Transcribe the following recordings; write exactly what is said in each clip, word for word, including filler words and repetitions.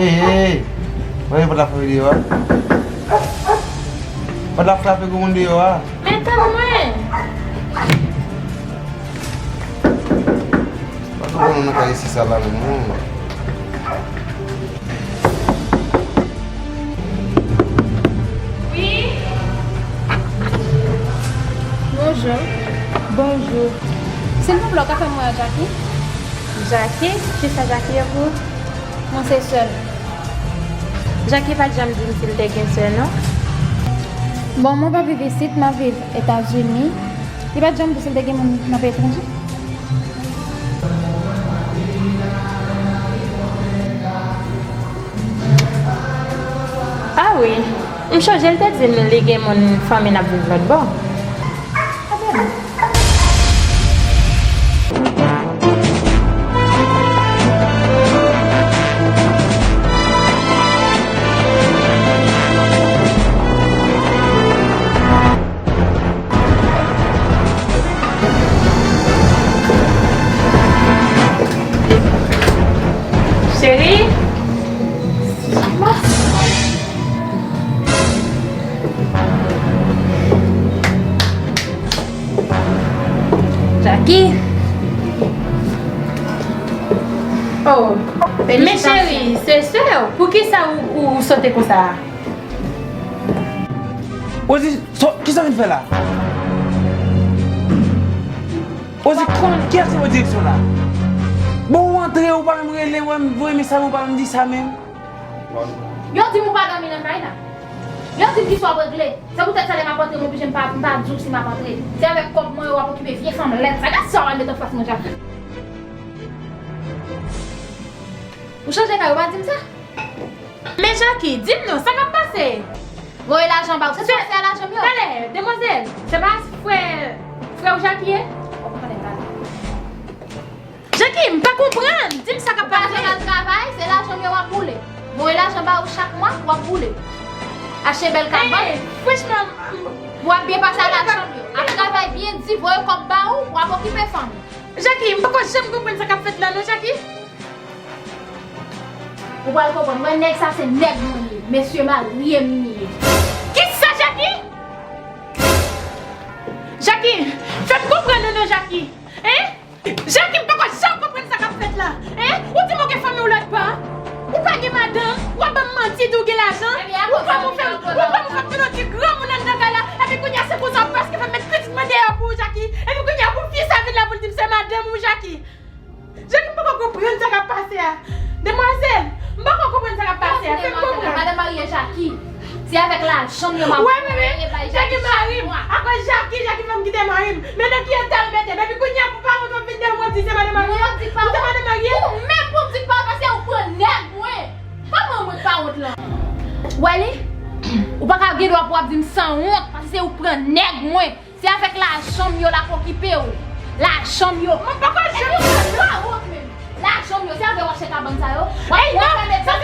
Hey, hey. Mwen pa t ap frape deyò a. Pa t ap frape gwo moun deyò a. Men tann mwen. Pa t ap nan kay isi sa la menm non. Wi. Bonjou. Bonjou. Silvouplè, w ka fè mwen wè Jackie? Jackie? Kisa Jackie ye pou ou? Mwen se sè l. Jackie pa t janm di m si l te gen sè, non. Bon, mwen pa viv isit, m ap viv Etazini. Li pa t janm di si l te gen moun nan peyi etranje. Ah wi, m chonje l te di m li gen moun fanmi l ap viv lòt bò. Cheri. Jackie. Oh, men cheri, se sè w. Poukisa ou, ou, ou sote konsa a? Ozi, so, kisa w vin fè la? Ozi, kiyès ki voye direksyon la? Bon, ou antre, ou pa menm rele, ou voye mesaj, ou pa menm di sa menm. Yo di m ou pa dòmi nan kay la. Yo di m kisa w ap regle. Se poutèt sa lè m ap antre, m oblije m pa, m pa di w si m ap antre. Se avèk kòb mwen yo w ap okipe vye fanm lèd sa. Gad sa w al met anfas mwen, Jackie. Ou chanje kay, ou pa di m sa? Men Jackie, di m non, sa k ap pase? Voye lajan ba ou. Se sa w fè a lajan m yo? Talè, demwazèl, se pa frè, frè w Jackie ye? Ou pa konnen bagay. Jackie, m pa konprann. Di m sa k ap pase. Ou pa janm al travay, se lajan m yo w ap boule. Voye lajan ba ou chak mwa, w ap boule. Achte bèl kabann. Hey, franchman, m, w ap byen pase a lajan m yo. Ap travay byen di, voye kòb ba ou, w ap okipe fanm ou. Jackie, m poko janm konprann sa k ap fèt la non, Jackie. Ou pral konprann. Mwen, nèg sa se nèg mwen ye. Mesye marye m ye. Kisa, Jackie? Jackie, fè m konprann ou non, Jackie. Hein? Jackie, m poko janm konprann sa k ap fèt la. Hein? Ou di m ou gen fanmi w lòt pa. Ou pa gen madanm, w ap ban m manti, di w gen lajan. Ou pran m ou fè m, ou pran m ou fè m tounen yon ti granmoun anndan kay la. Epi kounye a se konsa w prèske fè m met pitit mwen deyò pou ou, Jackie. Epi kounye a pou fi sa vin la pou l di m se madanm ou, Jackie. Jackie, m poko konprann sa k ap pase a. Demwazèl, m poko konprann sa k ap pase a. Fè m konprann. Madanm marye Jackie. Se avèk lajan m yo m ap voye bay Jackie chak mwa. Jackie mari m. Akoz Jackie, Jackie fè m kite mari m. Men nan ki eta l mete m. Epi kounye a pou pa wont w ap vin dèyè mwen w di se madanm marye. Ou se madanm marye? Ou menm pou m di k pa wont paske ou pran nèg mwen. Pa pran mwen k pa wont lan. Ou wè li? Ou pa ka gen dwa pou w ap di m sanwont paske se ou k pran nèg mwen. Se avèk lajan m yo l ap okipe w. Lajan m yo. Mwen poko janm. Epi ou pa wont menm. Lajan m yo, se avè w achte kabann sa yo? W ap fèmen kabann sa yo.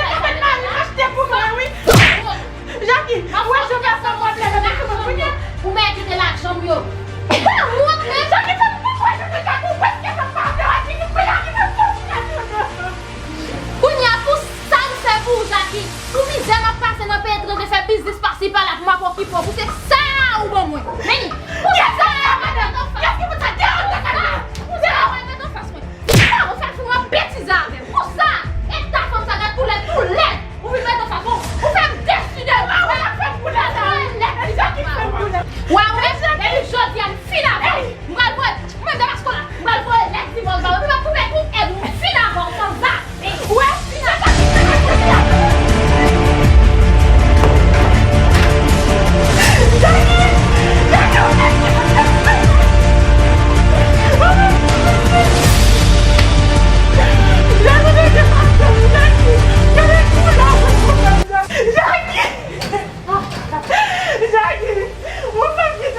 Jackie, ou wè jan w fè fè pwoblèm avèk mwen kounye a? Ou mèt kite lajan m yo. Ou pa wont menm. Jackie, fè m konprann, Jackie, ou prèske fè m pa vle wè figi m, Jackie, fè m konprann. Kounye a, pou sa m fè pou ou, Jackie? Pou mizè m ap pase nan peyi etranje, fè biznis pasi pala pou m ap okipe w, pou se sa ou ban mwen. Men li, pou sa ou met anfas mwen. Pou sa ou met anfas mwen. Ou pa wè betiz avè m. Pou sa, eta fanm sa gad tou lèd, tou lèd. Ou vin met anfas mwen. Ou fè m desi de ou. Ou pa wè lèd ki fè m. Ou pa wè, depi jodi a, m fin avè w. M pral voye, mwen menm Damasko la, m pral voye lèt divòs ba ou, epi m ap koupe tou èd ou, m fin avè w, sanzave. Ou wè? Jackie! Jackie! Yon fanm ki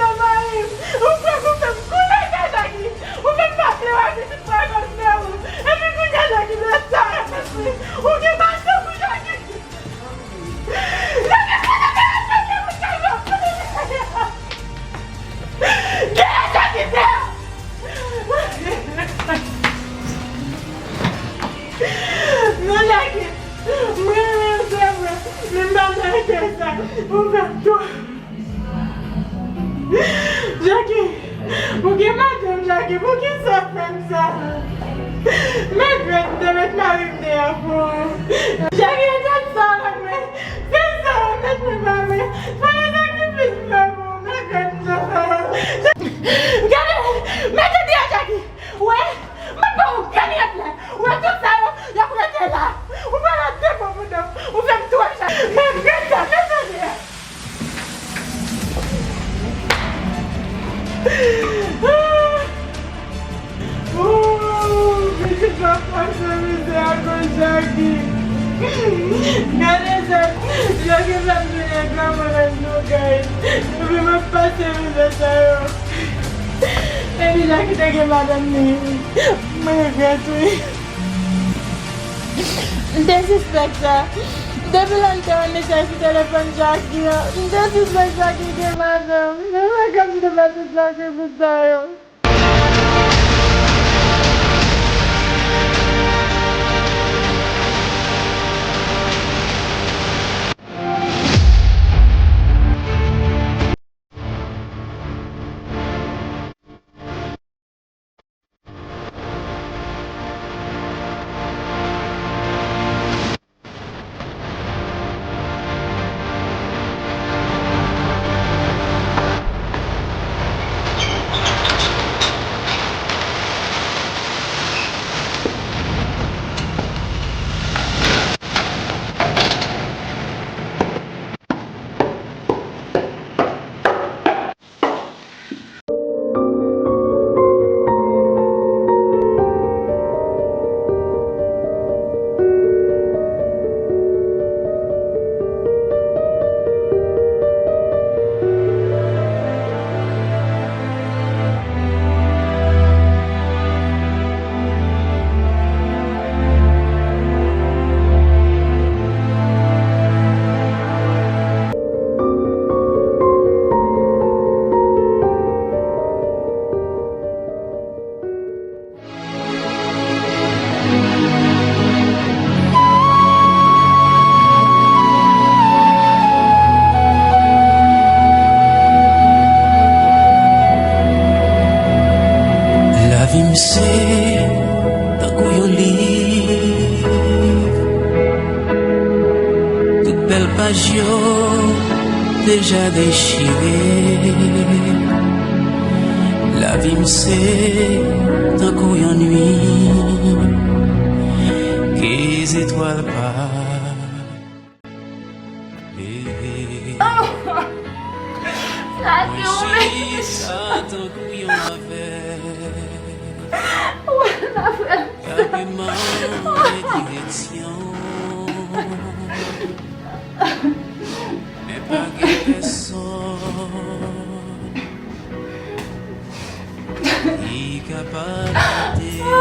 Jackie, ou gen madanm, Jackie, poukisa w fè m sa? Men grenn, m te met mari m deyò pou ou. Jackie, gad sa w fè mwen. Se sa w met mwen pa mwen. Fè yon sakrifis m fè pou ou, men grenn sa. Gade, mete deyò Jackie. Wè, m ap ba w grenn rete la. Ou wè tout sa yo, y ap rete la. Ou pa la depo pou nou. Ou fè m twò chak. Men grenn sa, men chanje a. Oh, pitit m ap pase mizè akoz Jackie. Gade sa, Jackie fè m tounen granmoun nan nou, guys. Epi m ap pase mizè sa yo. Epi Jackie te gen madanm li. Mwen regrèt wi. M te sispèk sa. Depi lè m te wè mesaj sou telefòn Jackie an, m te sispèk Jackie gen madanm. Se pa kòmsi te pase sa se pou sa yo. Lavi m se tankou yon liv. Tout bèl paj yo deja dechire. Lavi m se tankou yon nuit ke zetwal pa leve. Sa se ou menm. Mwen jis tankou yon avèg. Ou pa fè m sa. K ap manke direksyon. Men pa gen pèsonn ki ka pa kite.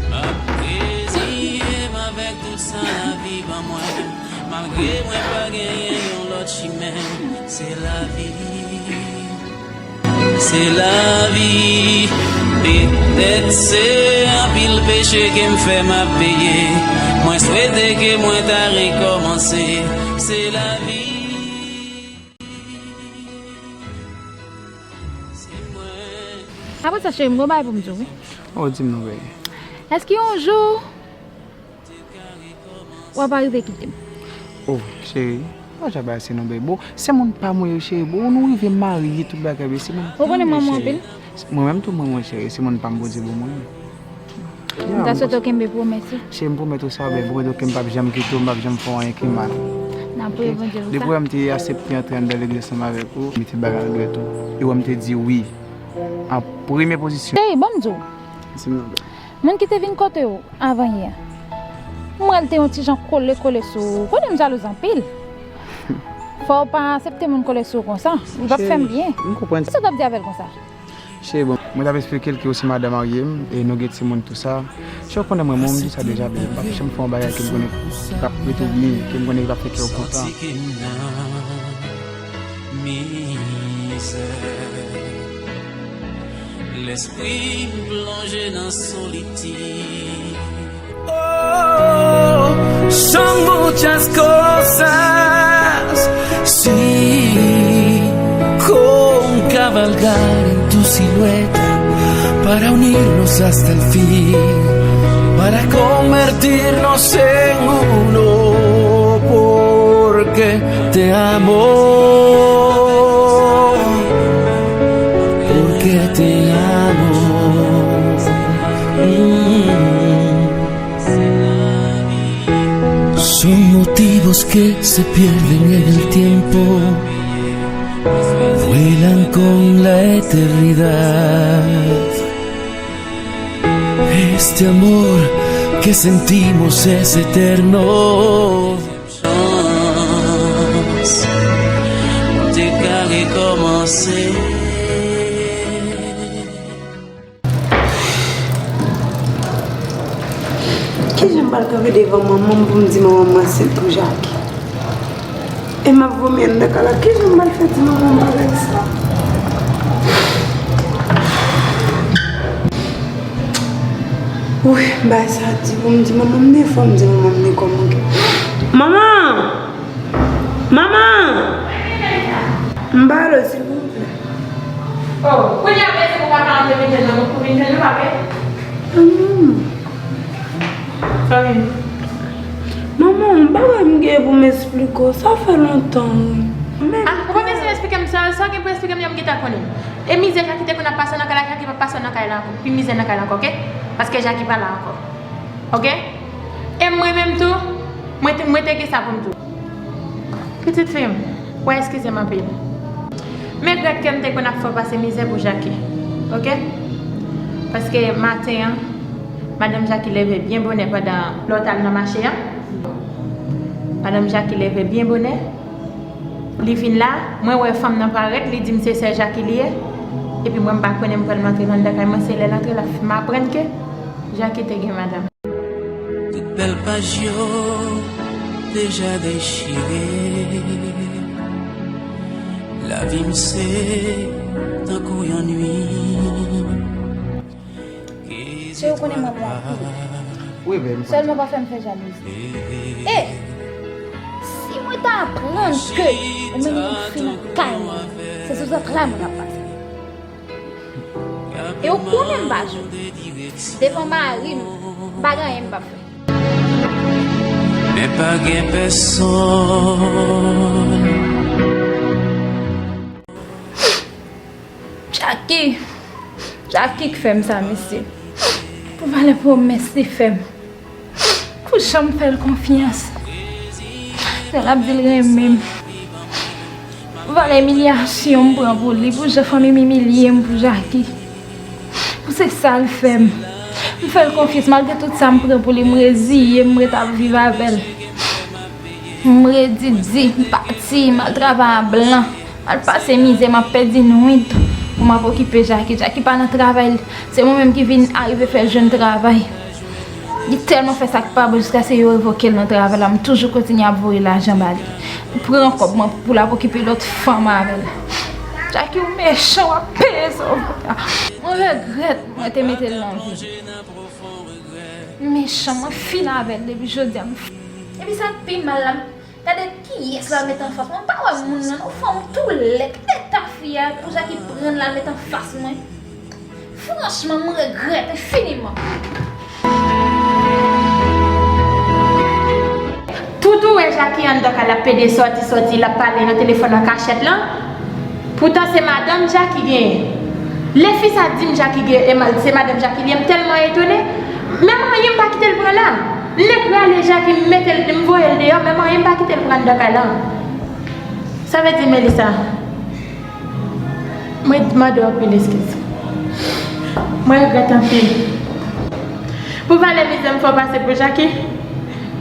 M ap reziye m avèk tout sa lavi ban mwen. Malgre mwen pa genyen yon lòt chimen, se lavi. Se lavi. Petèt se anpil peche ke m fè m ap peye. Mwen swete ke mwen ta rekòmanse. Se lavi. Se mwen. Apre sa, cheri, m gon bagay pou m di w, wi. Oh, di m non, baby. Èske yon jou w ap arive kite m? Oh, cheri, pa jan bagay se non, baby. Bon, se moun pa mwen yo, cheri. Bon, nou rive marye, tout bagay, baby. Se moun pa mwen, cheri. Ou konnen m renmen w anpil. Mwen menm tou, mwen, mwen, cheri. Se moun pa m, Bondye ban mwen. M ta swete w kenbe pwomès ou. Cheri, m pwomèt ou sa, baby. M pwomèt ou ke m p ap janm kite w, m p ap janm fè w anyen ki mal. N ap priye Bondye pou sa. Depi w wè m te aksepte antre anndan legliz ansanm avèk ou, m te bagay anglè tou. E w wè m te di wi an premye pozisyon. Cheri, ban m di w. Di m non, baby. Moun ki te vin kote w avan yè a, m wè l te yon ti jan kole kole sou ou. Konnen m jalouz anpil. Fò w pa aksepte moun kole sou ou konsa. Li p ap fè m byen. Cheri, m konprann. Kisa w t ap di avè l konsa? Cheri, bon, mwen t ap eksplike l ke ou se madan marye m e nou gen timoun tou sa. Cheri, ou konnen mwen, mwen, m di sa deja, baby, m p ap janm fè yon bagay ke m konnen k ap rete w byen, ke m konnen k ap fè kè w kontan. Santi ke m nan mizè. Lespri m plonje nan solitid. Oh, Son muchas cosas, sí, con cabalgar en tu silueta para unirnos hasta el fin, para convertirnos en uno, porque te amo, porque te amo. Mm. Son motivos que se pierden en el tiempo, vuelan con la eternidad. Este amor que sentimos es eterno. Te ka rekòmanse. Kijan m pral kanpe devan manman m pou m di manman m ansent pou Jackie? E m ap vomi anndan kay la. Kijan m pral fè di manman m bagay sa? Wi, bagay sa di pou m di manman m, men fò m di manman m, men kòman ke. Manman! Manman! M ba lo, silvouplè. Oh, kounye a, men se pou papa antre vin jwenn nou, pou vin jwenn nou, pa vre? Manman. Sa vin. Manman, yon bagay m gen pou m esplike w, sa fè lontan, wi. Men. Ah, ou pa bezwen esplike m sa, sa w gen pou esplike m, m gentan konnen. E mizè Jackie te konn ap pase nan kay la, Jackie p ap pase nan kay la ankò. Pi mizè nan kay la ankò, oke? Paske Jackie pa la ankò. Oke? E mwen menm tou, mwen te, mwen te gen sa pou m di w. Pitit fi m, w a eskize m anpil. M regrèt ke m te konn ap fè w pase mizè pou Jackie. Oke? Paske maten an, madanm Jackie leve byen bonè pandan lè w t al nan mache an. Madanm Jackie leve byen bonè. Li vin la, mwen wè fanm nan parèt, li di m se sè Jackie li ye. Epi mwen m pa konnen m pral antre anndan kay mwen, se lè l antre la m aprann ke Jackie te gen madanm. Tout bèl paj yo deja dechire. Lavi m se tankou yon nwi. Cheri, ou konnen mwen mwen ap kouri. Wi, men m konn sa. Sèlman pa fè m fè jalouzi. E si mwen ta aprann ke ou mennen yon fi nan kay mwen, se sou zantray mwen l ap pase. E ou konnen m pa jwe. Devan mari m, m pa gen anyen m p ap fè. Men pa gen pèsonn. Jackie, Jackie k fè m sa, mesye. Pou valè pwomès li fè m. Pou jan m fè l konfyans. Jan l ap di l renmen m. Pou valè imilyasyon m pran pou li, pou jan fanmi m imilye m pou Jackie. Pou se sa l fè m. M fè l konfyans, malgre tout sa m pran pou li, m reziye m, m ret ap viv avè l. M redi di, m pati, m al travay a blan. M al pase mizè, m ap pèdi nwit pou m ap okipe Jackie. Jackie pa nan travay, se mwen menm ki vin arive fè l jwenn travay. Li tèlman fè sa k pa bon jiskaske yo revoke l nan travay la, m toujou kontinye ap voye lajan ba li. M pran kòb mwen pou l ap okipe lòt fanm avè l. Jackie, ou mechan, w ap peye sa w fè a. Mwen regrèt mwen te mete l nan vi m. Mechan, mwen fin avè l depi jodi a. M fin. Epi sa k pi mal la, m gade kiyès l al met anfas mwen. M pa wè moun nan non, fanm tou lèd. Gade eta fi a pou Jackie pran l al met anfas mwen. Franchman, m regrèt enfiniman. Tout ou wè Jackie anndan kay la ap pede sòti, sòti, l ap pale nan telefòn an kachèt lan. Poutan se madanm Jackie genyen. Lè fi sa di m Jackie gen, e ma-, se madanm Jackie li ye, m tèlman etone. Menm anyen m pa kite l pran la. M nèk rale Jackie, m mete l, m voye l deyò, menm anyen m pa kite l pran anndan kay lan. Sa vle di, Melissa, mwen mande w anpil eskiz. Mwen regrèt anpil. Pou valè mizè m fè w pase pou Jackie.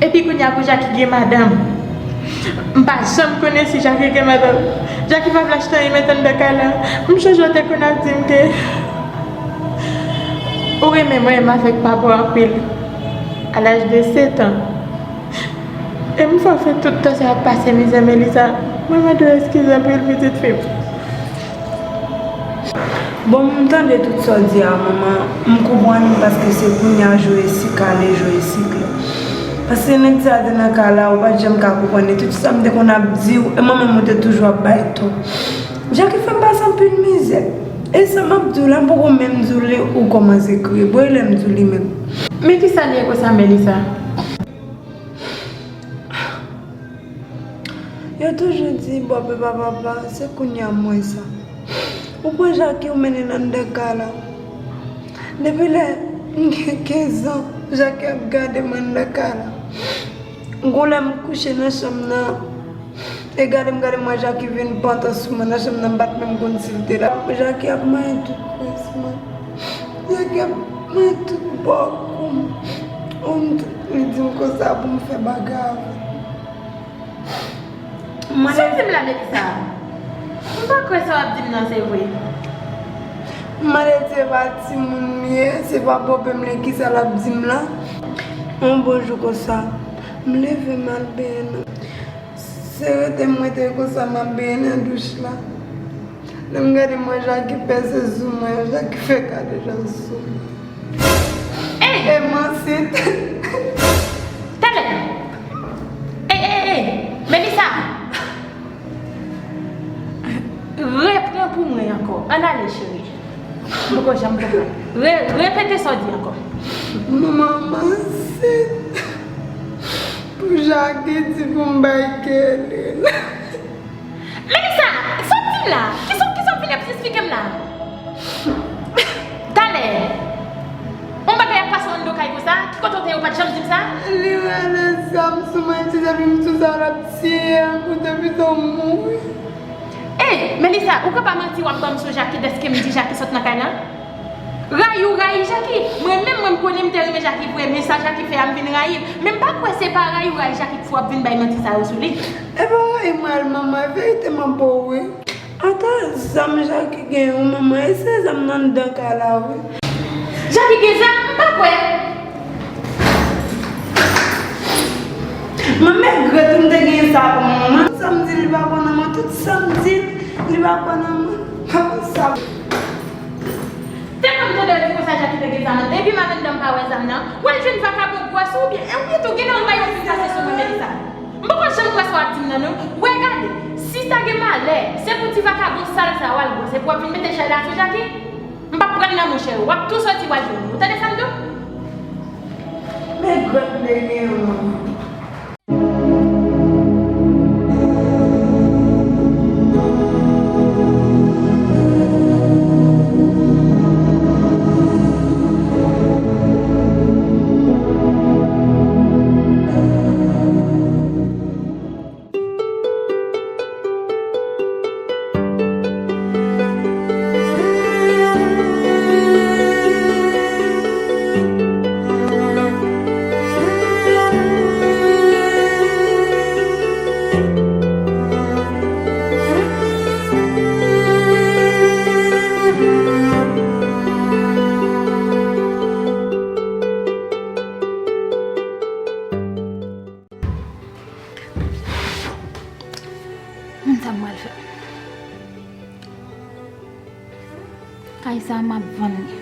Epi kounye a pou Jackie gen madanm. M pa janm konnen si Jackie gen madanm. Jackie pa vle achte anyen met anndan kay la. M chonje w te konn ap di m ke ou renmen mwen, m avèk papa w anpil. A laj de sèt an. E m fè w fè tout tan sa ap pase mizè, Melissa. Mwen mande w eskiz anpil, pitit fi m. Bon, m tande tout sa w di a, manman. M konprann paske se kounye a jou e sik ale, jou e sik lè. Paske nèg sa te nan kay la, ou pa t janm ka konprann li. Tout sa m te konn ap di w, e mwen menm ou te toujou ap bay tò. Jackie fè m pase anpil mizè. E sa m ap di w la, m poko menm di w li, ou kòmanse kriye. Bon, e lè m di w li menm. Men kisa li ye konsa, Melissa? Yo toujou di bò pepa papa, se kounye a m wè sa. Ou pran Jackie ou mennen l anndan kay la. Depi lè m gen kenz an, Jackie ap gade m anndan kay la. Gon lè m kouche nan chanm nan, e gade m gade m wè Jackie vin pantan sou mwen nan chanm nan, m pa t menm konn si l te la. Jackie ap manyen tout pwès mwen. Jackie ap manyen tout bò kou m. Ou m, li di m konsa pou m fè bagay avè l. Sa w di m la, Melissa? M pa kwè sa w ap di m nan se vre. M mande l se pa timoun m ye, se pa bòpè m li, kisa l ap di m la. Yon bon jou konsa, m leve m al benyen nan. Se rete m rete konsa, m ap benyen nan douch la. Lè m gade m wè Jackie pèse sou mwen, Jackie fè kadejan sou mwen. Ey! E m ansit. Talè! Ey, ey, ey! Melissa! Repran pou mwen ankò. Ann ale, cheri. M poko janm konprann. Re-, repete sa w di ankò. Manman, m ansit. Pou Jackie di pou m bay Kelly. Melissa, sa w di m la? Kisa, kisa w vin ap esplike m la? Talè, yon bagay ap pase w anndan kay konsa? Ki kote w te ye, ou pa t janm di m sa? Li rale zam sou mwen, ti depi m sou sa l ap tiye m, pou te pito m mouri. Ey, Melissa, ou ka pa manti w ap ban m sou Jackie dèske m di Jackie sot nan kay la? Rayi ou rayi Jackie. Mwen menm, mwen m konnen m te renmen Jackie vre, men sa Jackie fè a m vin rayi l. Men m pa kwè se pa rayi ou rayi Jackie k fè w ap vin bay manti sa yo sou li. E pa rayi m rayi l, manman, e verite m ap ba w wi. Ata zam Jackie gen wi, manman, e se zam nan anndan kay la wi. Jackie gen zam? M pa kwè. Manman, e grenn tou m te gen sa kòm manman. Tout sa m di li pa kwè nan mwen, tout sa m di li pa kwè nan mwen. Sa. Te konn tande yo di konsa Jackie te gen zam nan. Depi m al anndan m pa wè zam nan. W al jwenn vakabon gwòs ou byen, e ou byen tou gen nan w bay yon vin pase sou mwen, Melissa. M poko janm kwè sa w ap di m nan non. Wè gade, si ta gen malè, se pou ti vakabon sal sa w al gwòs, epi w ap vin mete chay la sou Jackie? M p ap pran l nan monchè, w ap tou soti w al jwenn li. Ou tande sa m di w? Men grenn m te gen yon manman. Konn sa m pral fè. Kay sa a, m ap vann li.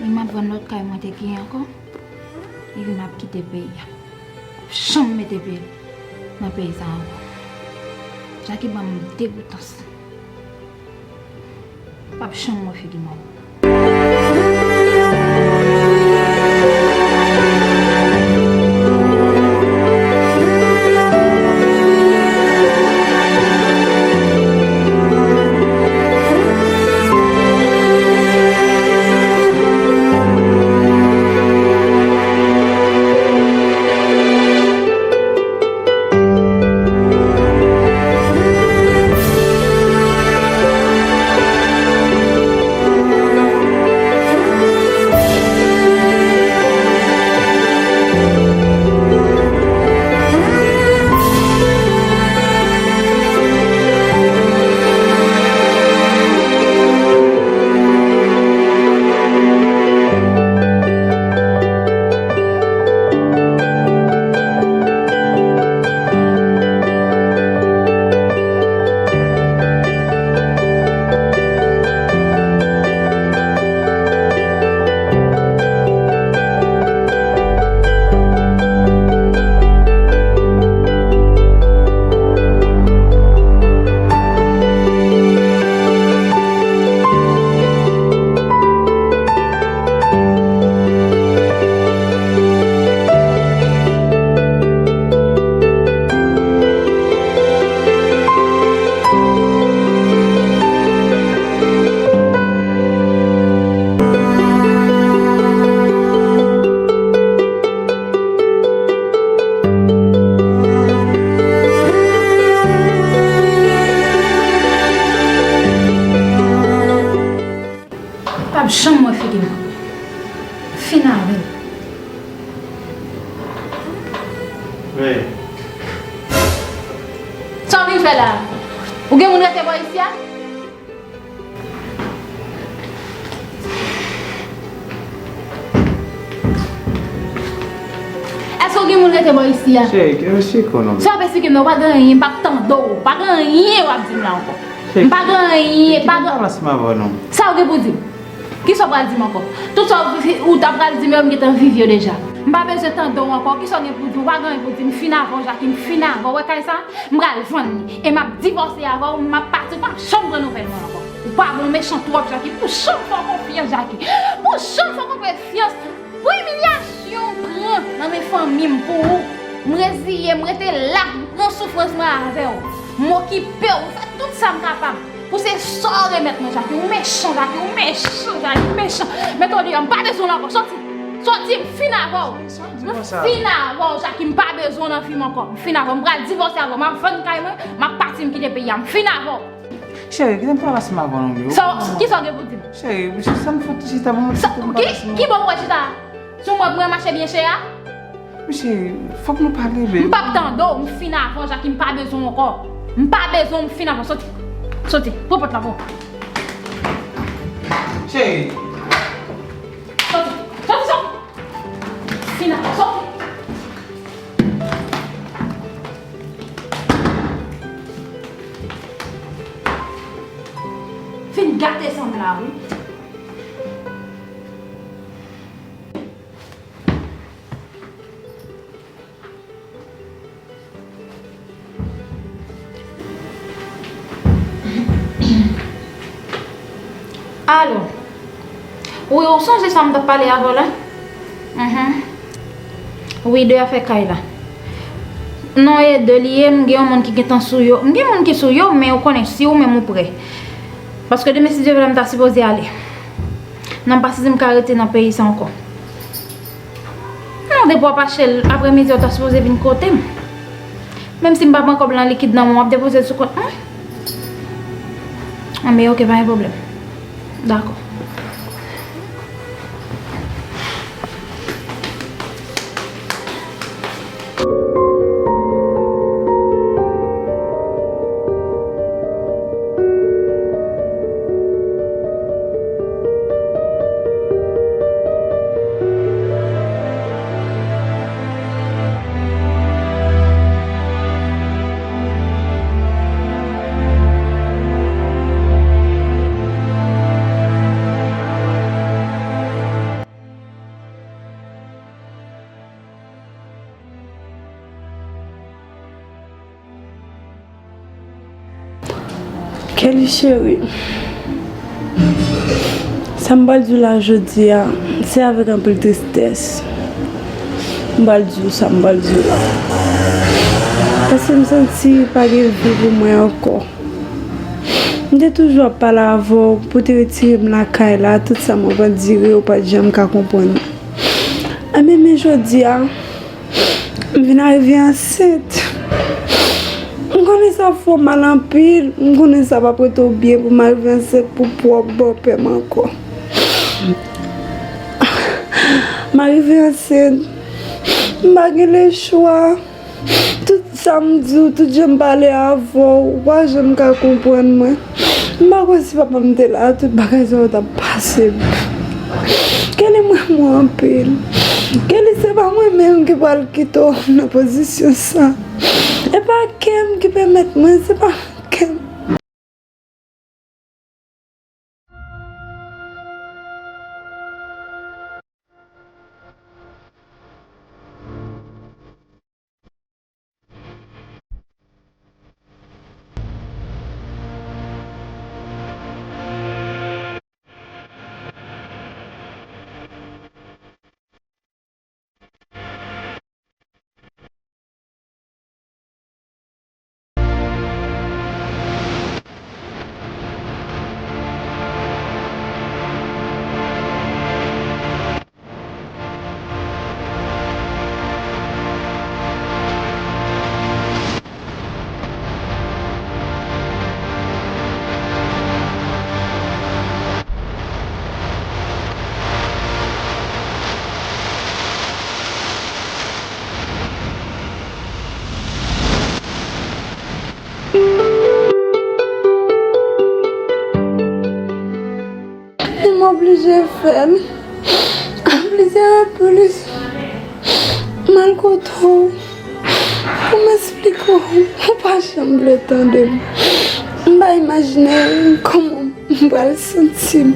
E m ap vann lòt kay mwen te genyen ankò. Epi m ap kite peyi a. M p ap janm mete pye nan peyi sa a ankò. Jackie ban m degoutans. M p ap janm wè figi manman. Sa w vin fè la? Ou gen moun rete bò isi a? Èske w gen moun rete bò isi a? Cheri, ki mesye konnen. Sa w ap esplike m nan, ou pa gen anyen, m p ap tande w. Pa gen anyen w ap di m la ankò. M pa gen anyen, pa gen. Cheri, ki pale ansanm avè w non. Sa w gen pou di m? Kisa w pral di m ankò? Tout sa w, ou ta pral di m yo, m gentan viv yo deja. M pa bezwen tande w ankò. Kisa w gen pou di m? Ou pa gen anyen pou di m. M fin avè w, Jackie, m fin avè w. Ou wè kay sa? M pral vann li. E m ap divòse avè w, m ap pati, ou p ap janm pran nouvèl mwen ankò. Ou pa bon, mechan twòp, Jackie. Pou janm fè w konfyans, Jackie. Pou janm fè w konfyans. Pou imilyasyon m pran nan men fanmi m pou ou, m reziye, m rete la, m pran soufrans mwen avè w. M okipe w, m fè tout sa m kapab. Pou se sa w remèt mwen, Jackie. Ou mechan, Jackie, ou mechan, Jackie, ou mechan. Mete w deyò, m pa bezwen w la ankò. Soti. Soti, m fin avè w. M fin avè w, Jackie, m pa bezwen w nan vi m ankò. M fin avè w, m pral divòse avè w. M ap vann kay mwen, m ap pati, m kite peyi a. M fin avè w. Cheri, kite m pale ansanm avè w non, bebe. Sa, kisa w gen pou di m? Cheri, mesye, sa m fè w ti chita pou mwen, kite m pale ansanm avè w. Ki bò m wè chita? Sou mwen pou mwen mache byen chè a? Mesye, fòk nou pale, bebe. M p ap tande w, m fin avè w, Jackie, m pa bezwen w ankò. M pa bezwen w, m fin avè w. Soti. Soti. Pran pòt la pou ou. Cheri. Soti. Soti, soti. Fin avè w, soti. Fin gate sanble la, wi. Alo. Wi, ou sonje sa m t ap pale avè w la? Mhm. Wi, de afè kay la. Non, e de li ye, m gen yon moun ki gentan sou yo. M gen moun ki sou yo, men ou konnen, si ou menm ou prè. Paske demen, si Dye vle, m ta sipoze ale. Non, m pa santi m ka rete nan peyi sa ankò. Non, depi w ap achte l aprè midi, ou ta sipoze vin kote m. Menm si m pa pran kòb lan likid nan men w, w ap depoze l sou kont mwen. Anben, oke, pa gen pwoblèm. Dakò. Kelly cheri, sa m pral di w la jodi a, se avèk anpil tristès m pral di w sa m pral di w la. Paske m santi pa gen vi pou mwen ankò. M te toujou ap pale avè w pou te retire m lakay la, tout sa m ap andire, ou pa t janm ka konprann. Anben, men jodi a, m vin arive ansent. M konnen sa fè w mal anpil. M konnen sa p ap rete w byen pou m arive ansent pou pwòp bòpè m ankò. M arive ansent. M pa gen lechwa. Tout sa m di w, tout jan m pale avè w, ou pa janm ka konprann mwen. M pa kwè si papa m te la, tout bagay sa yo t ap pase m. Kelly, m renmen w anpil. Kelly, se pa mwen menm ki pral kite w nan pozisyon sa. E pa kè m ki pèmèt mwen, se pa kè m. Jefèn, a plizyè repriz, m al kote w pou m esplike w, ou pa janm vle tande m. M pa imajine kòman m pral santi m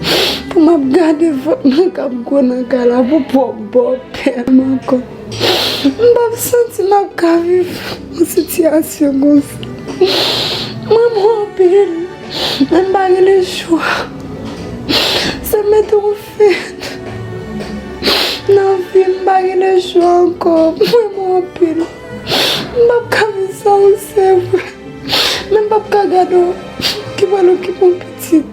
pou m ap gade vant mwen k ap gwo nan kay la pou pwòp bòpè m ankò. M p ap santi m ap ka viv yon sitiyasyon konsa. M renmen w anpil, men m pa gen lechwa. Se mete w fen nan vi m, m pa gen lechwa ankò. M renmen w anpil. M p ap ka viv san ou, se vre. Men m p ap ka gade w ki pral okipe yon pitit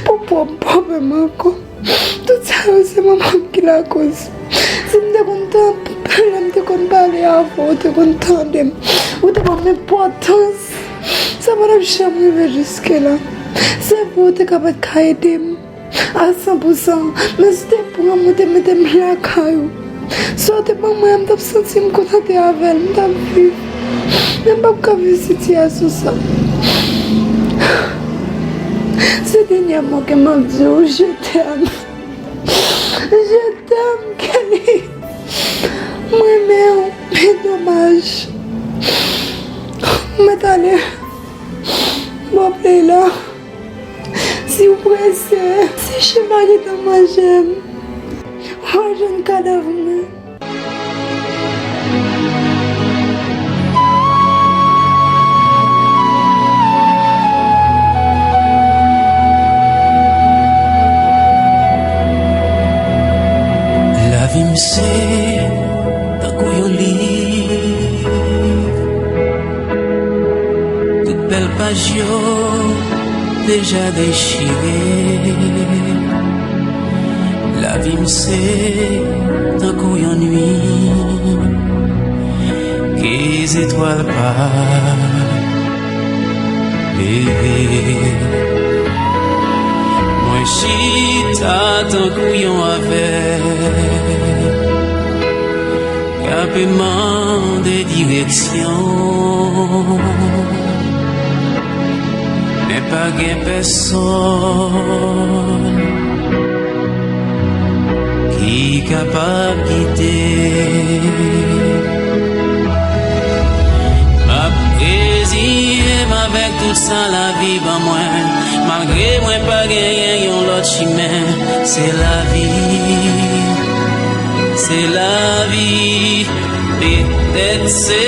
pou pwòp bòpè m ankò. Tout sa yo, se manman m ki lakoz. Si m te konn tande, lè m te konn pale avè w, ou te konn tande m, ou te ban m enpòtans, sa pa t ap janm rive jiske la. Se vre, ou te ka pa t ka ede m a san pou san, men si w te pran m, ou te mete m lakay ou, sa w te ban mwen an, m t ap santi m kontante avè l, m t ap viv. Men m p ap ka viv sitiyasyon sa. Se dènyè mo ke m ap di w, je t'aime. Je t'aime, Kelly. M renmen w, men domaj. M mèt ale. Bon, play la. Si w prese, si chen pa gentan manje m, w a jwenn kadav mwen. Lavi m se tankou yon liv. Tout bèl paj yo deja dechire. Lavi m se tankou yon nuit ke zetwal pa leve. Mwen chita tankou yon avèg k ap mande direksyon, men pa gen pèsonn ki kapab gide. M ap reziye m avèk tout sa lavi ban mwen, malgre mwen pa genyen yon lòt chimen. Se lavi, se lavi. Petèt se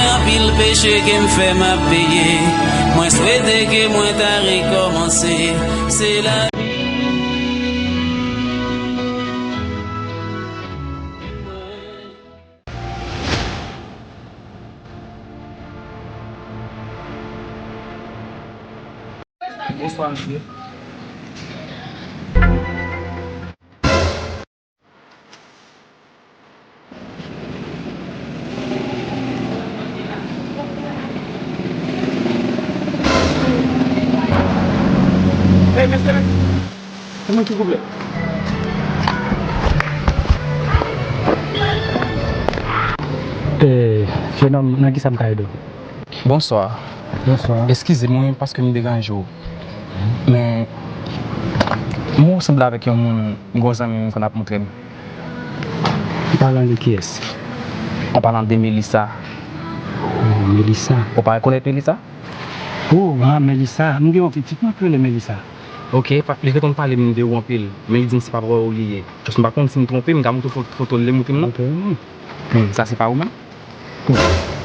anpil peche ke m fè m ap peye. Mwen swete ke mwen ta rekòmanse. Se lavi. Bonswa, mesye. Hey, mesye! Se mwen ki koupe. Eh, jenòm, nan ki sa m ka ede w? Bonswa. Bonswa. Eskize m, wi, paske m deranje w. Men, mwen sanble avèk yon moun, yon zanmi m konn ap montre m. Ou palan de kiyès? An palan de Melissa. Oh, Melissa. Ou pa rekonèt Melissa? Oh, ah, Melissa. M gen yon pitit mwen ki rele Melissa. Ok, pa, li te konn pale m de ou anpil, men li di m se pa vrè ou li ye. Jis m pa konn si m twonpe, m ka montre w fo-, foto l, li montre m non. Ok, wi. Hmm, sa se pa ou menm? Wi.